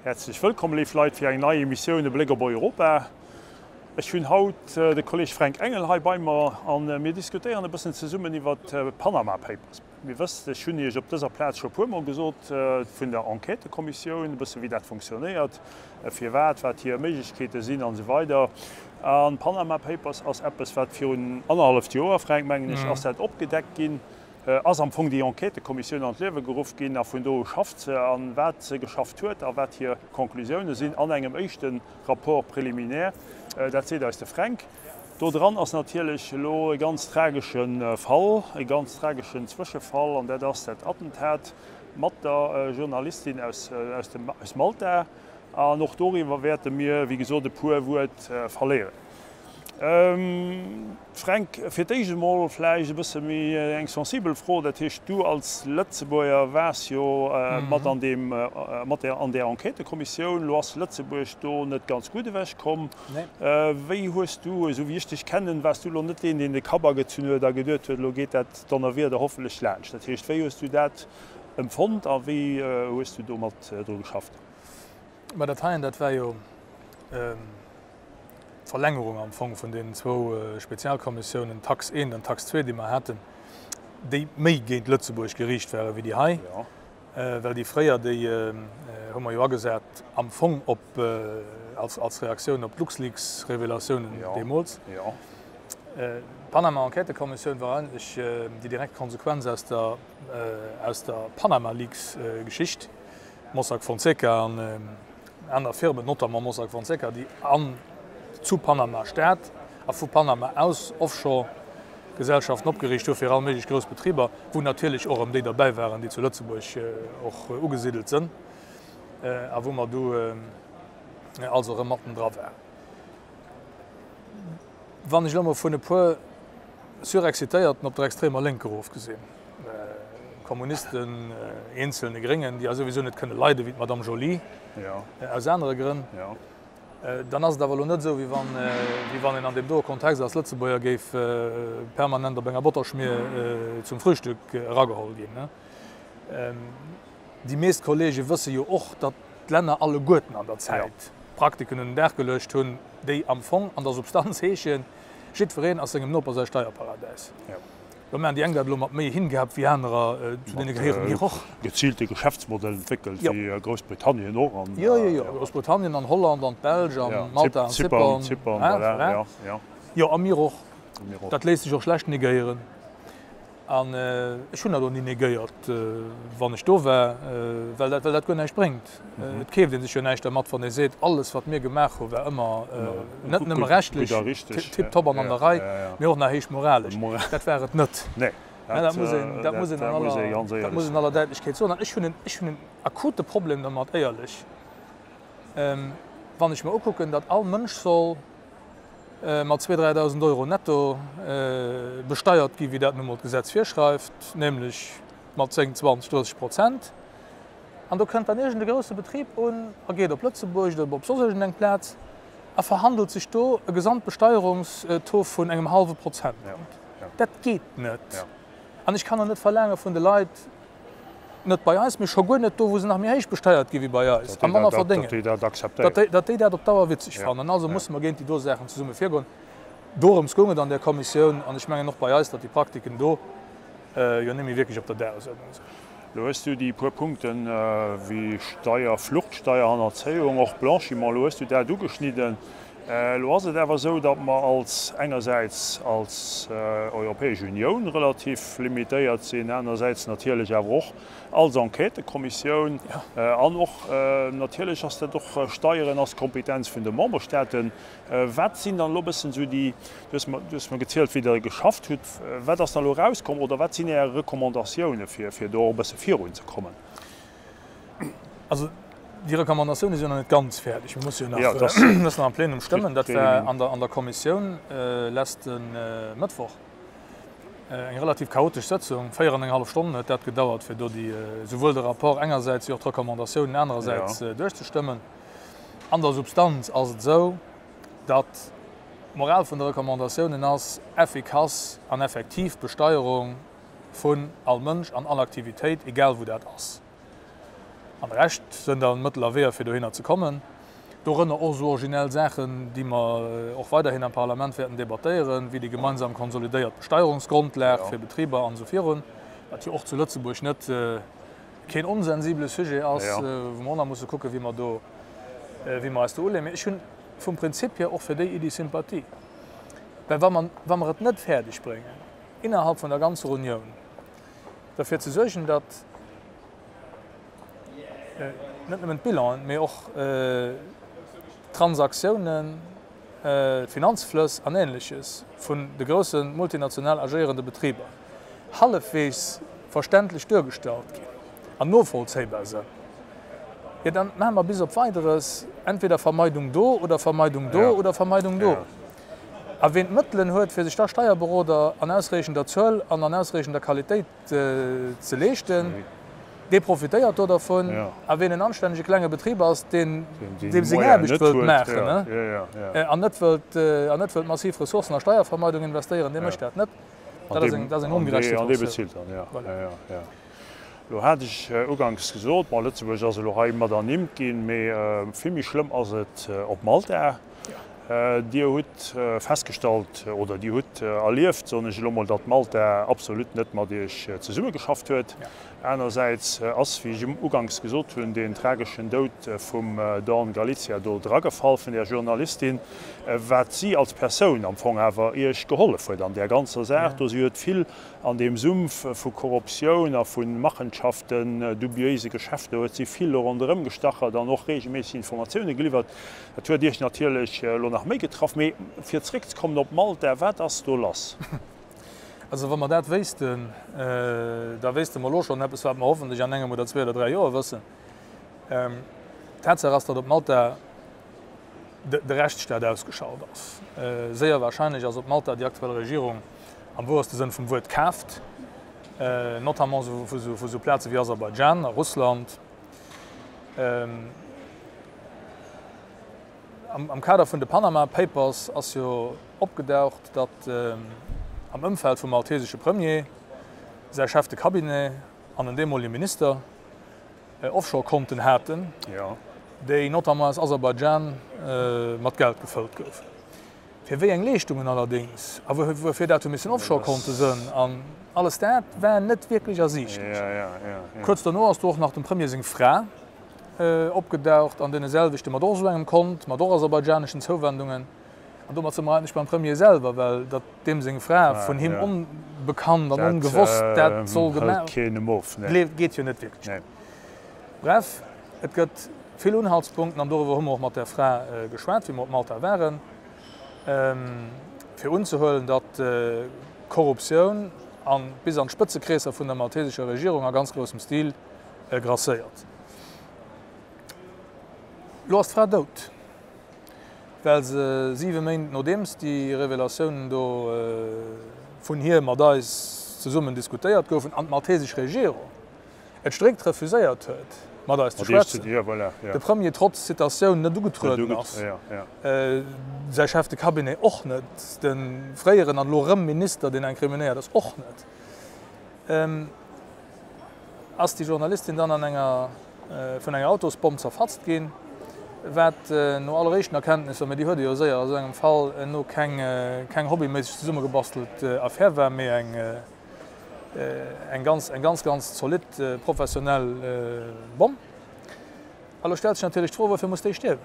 Häerzlech wëllkomm, léif Leit, fir eng nei Emissioun E Bléck op Europa. Ech hunn haut de Kolleg Fränk Engel hei bei mer a mir diskutéieren e bëssen zesummen iwwer d'Panama Papers. Mir wësst, ech hunn Iech op dëser Plaz scho e puermol gesot vun der Enquêtëkommissioun, e bësse wéi dat funktionéiert, firwat, wat hir Méiglechkeete sinn an esou weider. An d'Panama Papers ass eppes, wat virun annerhalleft Joer, Fränk, mengen ech, ass dat opgedeckt ginn. Ass am Fong déi Enquêtëkommissioun an d'Liewe geruff ginn a vun do u schafft se. A wat se geschafft huet a wat hir Conclusiounen sinn an engem éischte Rapport préliminaire, dat seet eis de Fränk. Do dran ass natierlech elo e ganz tragesche Fall, e ganz trageschen Zwëschefall, an dat ass dat Attentat mat der Journalistin aus Malta. An och doriwwer wäerte mir, wéi gesot, e puer Wuert verléieren. Fränk, fir d'éischt emol vläicht e bësse méi eng sensibel Fro. Dat heescht, du als Lëtzebuerger waars jo mat an deem, mat der, an där Enquêtëkommissioun. Elo ass Lëtzebuerg do net ganz gutt ewechkomm. Wéi hues du, esou wéi ech dech kennen, waars du elo net deen, deen de Kapp agezunn huet a geduet huet, elo geet dat Donnerwieder hoffentlech laanscht. Dat heescht, wéi hues du dat empfonnt a wéi hues du do mat dru geschafft? Mä dat heien, dat war jo d'Verlängerung am Fong vun deenen zwou Spezialkommissiounen, Taxe I an Taxe II, déi mer haten, déi méi géint Lëtzebuerg geriicht ware wéi déi hei, well déi fréier, déi hu mer jo agesat am Fong op, als Reaktioun op d'LuxLeaks-Revelatiounen deemools. D'Panama-Enquêtëkommissioun war eigentlech déi direkt Konsequenz aus der, aus der Panama-Leaks-Geschicht. Mossack Fonseca an aner Firmen, notamment Mossack Fonseca, déi an zu Panama Stad a vu Panama aus Offshore-Gesellschaften opgeriicht hu fir all méiglech grouss Betriber, wou natierlech och erëm déi derbäi waren, déi zu Lëtzebuerg och ugesidelt sënn a wou mer du also erëm matten dra waren. Wann ech elo mol vun e puer Surexcitéierten op der extremer Lénker ofgesinn, Kommunisten, eenzelne Gréngen, déi eis souwisou net kënne leiden, wéi d'Madame Joly, aus anere Grënn, dann ass et awer elo net esou, wéi wann, wéi wann een an deem doe Kontext als Lëtzebuerger géif permanent op enger Botterschmier zum Frühstück erageholl ginn. Déi meest Kollege wësse jo och, datt d'Länner alleguerten an der Zäit Praktiken un den Dag geluecht hunn, déi am Fong an der Substanz heeschen, Jiddwereen ass sengem Noper säi Steierparadäis. Do maachen déi eng dat elo mat méi Hingab wéi anerer, zu deene gehéiere mir och. Geziilte Geschäftsmodell entwéckelt, wéi Groussbritannien och. Jo, jo, jo, Groussbritannien an Holland an d'Belsch an Malta an Zypern. Zypern, voilà, jo. Jo, a mir och. Dat léisst sech och schlecht negéieren. An ech hunn dat och ni negéiert, wann ech do war, well dat, well dat guer näischt bréngt. Et keeft ee sech jo näischt dermat, wann ee seet, alles wat mir gemaach hu war ëmmer net nëmme rechtlech tiptop an an der Rei, mee och nach héich moralesch. Dat war et net. Dat muss een, dat muss een an aller, dat muss een aller Däitlechkeet soen. An ech hunn en, ech hunn en akute Problem dermat, éierlech, wann ech mer ukucken, datt all Mënsch soll, mat 2.000, 3.000 Euro netto besteiert gi wéi dat nu mol d'Gesetz virschreift, nämlech mat 10, 20, 30 Prozent. An do kënnt dann iergend e grousse Betrib un a geet op Lëtzebuerg oder op soss iergend eng Plaz a verhandelt sech do e Gesamtbesteierungstaux vun engem hallwe Prozentpunkt. Dat geet net. An ech kann och net verlaange vun de Leit, Net bei eis, mee scho guer net do, wou se nach méi héich besteiert gi wéi bei eis a manner verdéngen, datt déi dat op Dauer witzeg fannen. Also musse mer géint déi do Saachen zesumme virgoen. Dorëms goung et an där Kommissioun an ech mengen och bei eis, datt déi Praktiken do jo net méi wierklech op der Dagesuerdnung sinn. Elo hues du déi puer Punkten wéi Steier, Fluchtsteierhannerzéiung, och Blanchiment, elo hues du dat ugeschnidden. Elo ass et awer esou, datt mer als engersäits als Europäesch Unioun relativ limitéiert sinn, anersäits natierlech awer och als Enquêtëkommissioun an och natierlech ass dat och Steieren ass d'Kompetenz vun de Memberstaaten. Wat sinn dann elo e bëssen esou déi, du hues mer, du hues mer gezielt, wéi Der geschafft hutt, wat ass dann elo erauskomm oder wat sinn Är Recommandatioune fir, fir do och e bësse virunzekommen? Also déi Recommandatioune sinn jo nach net ganz fäerdeg. Mir musse jo nach, müssen nach am Plenum stëmmen. Dat war an der, an der Kommissioun leschte Mëttwoch eng relativ chaotesch Sëtzung. 4 an eng hallef Stonnen huet dat gedauert, fir do déi, souwuel de Rapport engersäits wéi och d'Recommandatiounen anerersäits duerchzestëmmen. An der Substanz ass et esou, datt d'Moral vun de Recommandatiounen ass, effikass an effektiv Besteierung vun all Mënsch an all Aktivitéit, egal wou dat ass. An de Rescht sënn da Mëttel a Weeër, fir dohinner ze kommen. Dorënner och esou originell Saachen, déi mer och weiderhin am Parlament wäerten debattéieren, wéi déi gemeinsam konsolidéiert Besteierungsgrondlag fir Betriber an esou virun, wat jo och zu Lëtzebuerg net keen onsensibele Sujet ass, wou mer och nach musse kucken, wéi mer do, wéi mer eis do uleeën. Mee ech hunn vum Prinzip hier och fir déi Iddi Sympathie, well wa mer, wa mer et net fäerdeg bréngen, innerhalb vun der ganzer Unioun derfir ze suergen, datt net nëmmen d'Bilanen, mee och d'Transaktiounen, d'Finanzflëss an Ähnleches vun de grousse multinational agéierende Betriber hallefweegs verständlech duergestallt ginn an novollzéibar sënn, jo dann maache mer bis op Weideres entweder Vermeidung do oder Vermeidung do oder Vermeidung do. A ween d'Mëttelen huet, fir sech da Steierberoder an ausreechender Zuel an an ausreechender Qualitéit ze leeschten, dee profitéiert do dervun. A ween en anstännege klenge Betrib ass, deen deem seng Aarbecht wëllt maachen an net wëllt an net wëllt massiv Ressourcen a Steiervermeidung investéieren, dee mécht dat net. Dat ass eng, dat ass eng ongerecht Situatioun. Voilà. Elo hat ech uganks gesot, bon, Lëtzebuerg ass elo hei mat ernimmt ginn, mee vill méi schlëmm ass et op Malta. Dir hutt festgestallt, oder Dir hutt erlieft, soen ech elo mol, datt Malta absolut net mat Iech zesummegeschafft huet. Anersäits ass, wéi ech uganks gesot hunn, deen trageschen Doud vum Dawn Galizia do dragefall, vun där Journalistin, wat si als Persoun am Fong awer Iech gehollef huet an där ganzer Saach do. Si huet vill an deem Sumpf vu Korruptioun a vu Machenschaften, dubiéise Geschäfter, huet si vill do ronderëm gestachert an och reegelméisseg Informatioune geliwwert. Dat huet Iech natierlech elo nach méi getraff. Mee fir zréckzekommen op Malta, wat ass do lass? Also wa mer dat wéissten, da wéisste mer elo schonn eppes, wat mer hoffentlech an engem oder zwee oder dräi Joer wëssen. Tatsaach ass, datt op Malta de Rechtsstaat ausgeschalt ass. Séier wahrscheinlech ass op Malta déi aktuell Regierung am wouerste Sënn vum Wuert kaaft, notamment vu esou Plaze wéi Aserbaidschan a Russland. Am Kader vun de Panama Papers ass jo opgedaucht, datt am Ëmfeld vum maltesesche Premier säi Chef de Cabinet an en deemolige Minister Offshore-Konten haten, déi notamment aus Aserbaidschan mat Geld gefëllt goufen. Fir wéi eng Leeschtungen allerdéngs a wuerfir dat hu missen Offshore-Konte sënn an alles dat war net wierklech ersiichtlech. Kuerz dono ass do och nach dem Premier seng Fra opgedaucht an deene selwechte mat och esou engem Kont, mat och aserbaidschaneschen Zouwendungen. An domat si mer eigentlech beim Premier selwer, well datt deem seng Fra vun him onbekannt an ongewosst dat soll gemaach geet jo net wierklech. Bref, et gëtt vill Unhaltspunkten, an doriwwer hu mer och mat där Fra geschwat, wéi mer op Malta waren, fir unzehuelen, datt Korruptioun bis an d'Spëtzekreesser vun der maltesescher Regierung a ganz groussem Stil grasséiert. Elo ass d'Fra dout, well se siwe Méint nodeems déi Revelatiounen do vun hir mat eis zesummen diskutéiert goufen an d'maltesesch Regierung et strikt refuséiert huet, mat eis ze schwätzen, de Premier trotz Citatioun net ugetrueden ass, säi Chef de Cabinet och net, de fréieren an elo erëm Minister, deen incriminéiert ass, och net, ass déi Journalistin dann an enger, vun enger Autosbomm zerfatzt ginn, wat no alleréischten Erkenntnisser, mä déi huet ee jo séier a sou engem Fall, no keng, keng hobbyméisseg zesummegebastelt Affär war, mee eng. Eng ganz, eng ganz, ganz zolidd professionell Bomm. A lo stellt sech natierlech d'Fro, Wuerfir muss déi stierwen?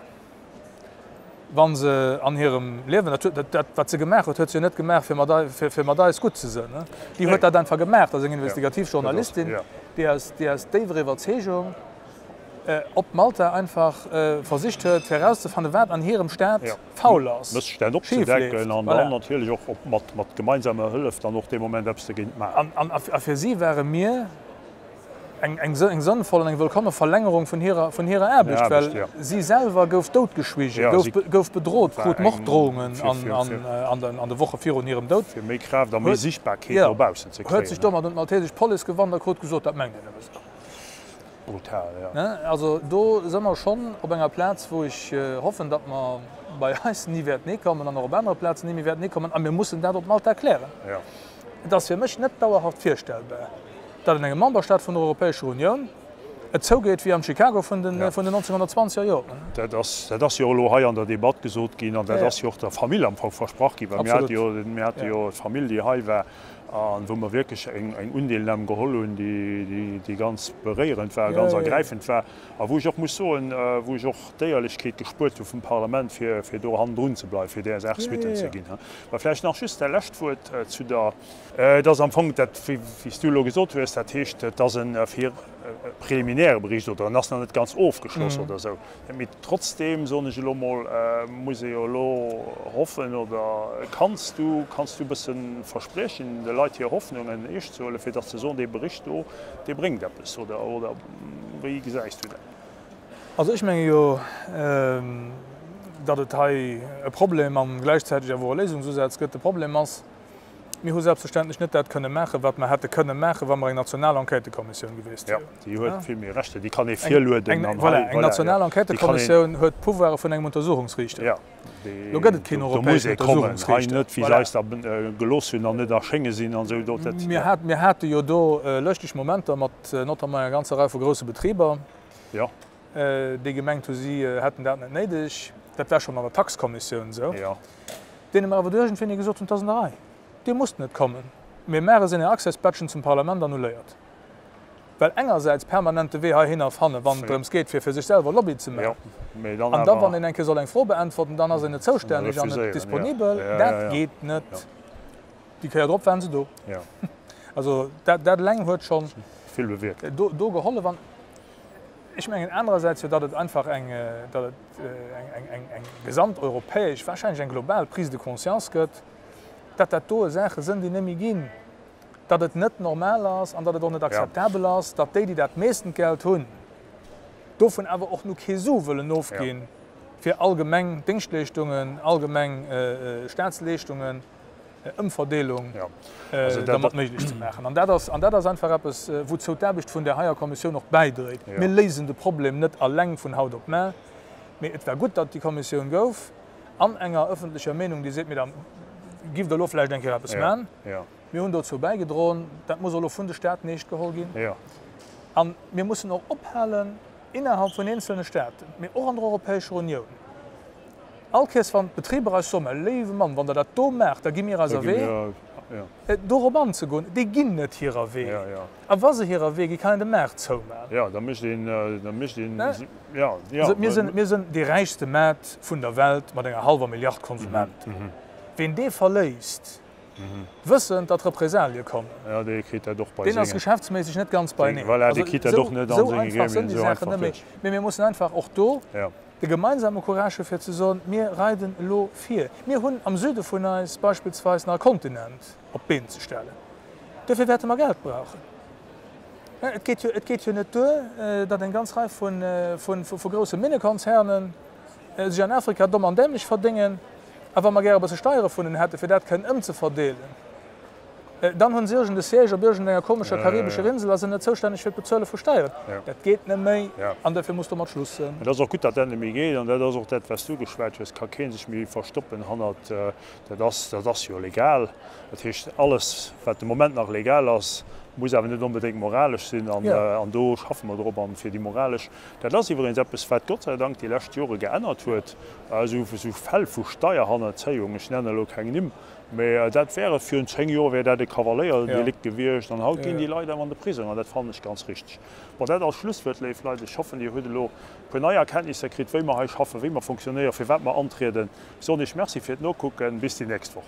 Wa se an hirem Liewen, dat huet, dat wat se gemaach huet, huet se jo net gemaach, fir mat ei, fir, fir mat eis gutt ze sënn. Déi huet dat einfach gemaach. Dat ass eng investigativ Journalistin, déi aus, déi aus déiwer Iwwerzeegung op Malta einfach versicht huet, fir erauszefannen, wat an hirem Staat faul ass, Mësstänn schief leeft. opzedecken an dann natierlech och mat, mat gemeinsamer Hëllef dann och dee Moment eppes dogéint maachen. An, a fir si ware mir eng, eng, eng sënnvoll an eng wëllkomme Verlängerung vun hirer, vun hirer Aarbecht, well si selwer gouf doutgeschwiegen, gouf, gouf bedrot, krut Morddrohungen an, an, an den, an de Woche virun hirem Doud. Fir méi Kraaft a méi Sichtbarkeet no baussen ze kréien. Huet sech domat un d'maltesesch Police gewannt a krut gesot, dat mengt Dir nëmme sou. Brutal, ja. Also do si mer schonn op enger Plaz, wou ech hoffen, datt mer bei eis ni wäerten hikommen an och op anere Plazen ni méi wäerten hikommen. A mir mussen dat op Malta klären. Et ass fir mech net dauerhaft virstellbar, datt an engem Memberstaat vun der Europäescher Unioun. Et zougeet wéi am Chicago vun den 1920er Joren. Dat ass, dat ass jo elo hei an der Debatt gesot ginn an dat ass jo och der Famill am Fong versprach ginn, well mir hate jo, mir hate jo d'Famill, déi hei war a wou mer wierklech eng, eng Undeelnam geholl hunn, déi, déi, déi ganz beréierend war, ganz ergräifend war a wou ech och muss soen, wou ech och d'Éierlechkeet gespuert hu vum Parlament, fir, fir do hannendrun ze bleiwen, fir där Saach Suitten ze ginn. Mä vläicht nach just dat lescht Wuert zu der. Et ass am Fong dat, wéi s du elo gesot hues, dat heescht, et ass e preliminäre Bericht oder en ass nach net ganz ofgeschloss oder esou. Mee trotzdeem, soen ech elo mol, muss ee jo elo hoffen oder kanns du, kanns du e bësse verspriechen, de Leit hir Hoffnungen eescht ze huelen, fir datt se soen, dee Bericht do, dee bréngt eppes? Oder, oder wéi gesäis du dat? Also ech menge jo, datt et hei e Problem a gläichzäiteg awer och e Léisungsusaz gëtt. De Problem ass, Mir hu selbstverständlech net dat kënne maachen, wat mer hätte kënne maachen, wa mer eng national Enquêtëkommissioun gewiesst wieren. Jo, déi huet vill méi Rechter, déi kann ee virlueden. Eng, voilà, eng national Enquêtëkommissioun huet d'Pouvoire vun engem Untersuchungsriichter. Jo, Lo gëtt et keen europäeschen Untersuchungsriichter. Hei net, wéi se eis da gelooss hunn an net erschénge sinn an esou. Mir hat, mir hate jo do lëschteg Momenter mat notamment enger ganzer Rei vu grousse Betriber, déi gemengt hu si hätten dat net néideg. Dat war schonn an der Taxkommissioun esou. Deene mer awer do iergendwéini gesot hunn, 't ass an der Rei, Dir musst net kommen, mee maach es een Är Access-Badgen zum Parlament annulléiert. Well engersäits permanent de Wee heihinner fannen, wann et drëms geet, fir fir sech selwer Lobby ze maachen, an da wann een eng Kéier soll eng Fro beäntwerten, dann ass een net zoustänneg an net disponibel, dat geet net. Déi Kéier drop waren se do. Also dat eleng huet schonn do gehollef. An Ech mengen anerersäits jo, datt et einfach eng, datt et eng, eng, eng gesamteuropäesch, wahrscheinlech eng global Prise de conscience gëtt, datt dat doe Saache sënn, déi net méi ginn, datt et net normal ass an datt et och net akzeptabel ass, datt déi, déi dat meestent Geld hunn, dovun awer och nu kee Su wëllen ofginn, fir allgemeng Déngschtleeschtungen, allgemeng Staatsleeschtungen. Ëmverdeelung dermat méiglech ze maachen. An dat ass, an dat ass einfach eppes, wouzou d'Aarbecht vun där heier Kommissioun och bäidréit. Mir léisen de Problem net alleng vun haut op mar, mee et war gutt, datt déi Kommissioun gouf, an enger ëffentlecher Meenung, déi seet, Mee da giff Der elo vläicht eng Kéier eppes maachen. Mir hunn dozou bäigedroen. Dat muss och elo vun de Staaten eescht geholl ginn. A mir mussen och ophalen, innerhalb vun eenzelne Staaten, mee och an der Europäescher Unioun, All Kéiers wann d'Betriber eis soen, Mä léiwe Mann, wann Der dat do maacht, da gi mir eiser Wee, dorop anzegoen. Déi ginn net hirer Wee. A wa se hirer Wee ginn, kann een de Maart zoumaachen. Mir sinn dee räichste Maart vun der Welt mat enger hallwer Milliard Konsumenten. Ween dee verléisst, wëssend, datt Represalie kommen, deen ass geschäftsméisseg net ganz beineen. Esou einfach sinn déi Saachen net méi. Mee mir mussen einfach och do De gemeinsame Courage fir ze soen, mir reiden elo vir. Mir hunn am Süde vun eis beispillsweis nach e Kontinent op d'Been ze stellen. Duerfir wäerte mer Geld brauchen. Et geet jo, et geet jo net duer, datt eng ganz Rei vu grousse Minnekonzernen sech an Afrika domm an dämlech verdéngen, a wa mer gär e bësse Steiere vun hinnen hätten, fir dat kënnen ëmzeverdeelen, Dann hunn se iergend e Siège op iergendenger komescher karibescher Insel a sinn net zoustänneg fir d'Bezuele vu Steieren. Dat geet net méi an duerfir muss domat Schluss sinn. Et ass och gutt, datt dat net méi geet. An dat ass och dat, wat s du geschwat hues, ka kee sech méi verstoppen hannert, dat ass, dat ass jo legal. Dat heescht, alles, wat de Moment nach legal ass, muss awer net onbedéngt moralesch sinn. An do schaffe mer drop an, fir déi moralesch, dat ass iwweregens eppes, wat Gott sei Dank déi lescht Jore geännert huet, esou Fäll vu Steierhannerzéiung, ech nennen elo keng Nimm, Mee dat wär et, virun 10 Joer wär dat e Kavaléierdelikt gewiescht an haut ginn déi Leit awer an de Prisong an dat fannen ech ganz richteg. Bon, dat als Schlusswuert, léif Leit. Ech hoffen, Dir hutt elo e puer nei Erkenntnisser kritt, wéi mer hei schaffen, wéi mer funktionéieren, firwat mer antrieden. Ech soen Iech Merci fir d'Nokucken. Bis déi nächst Woch.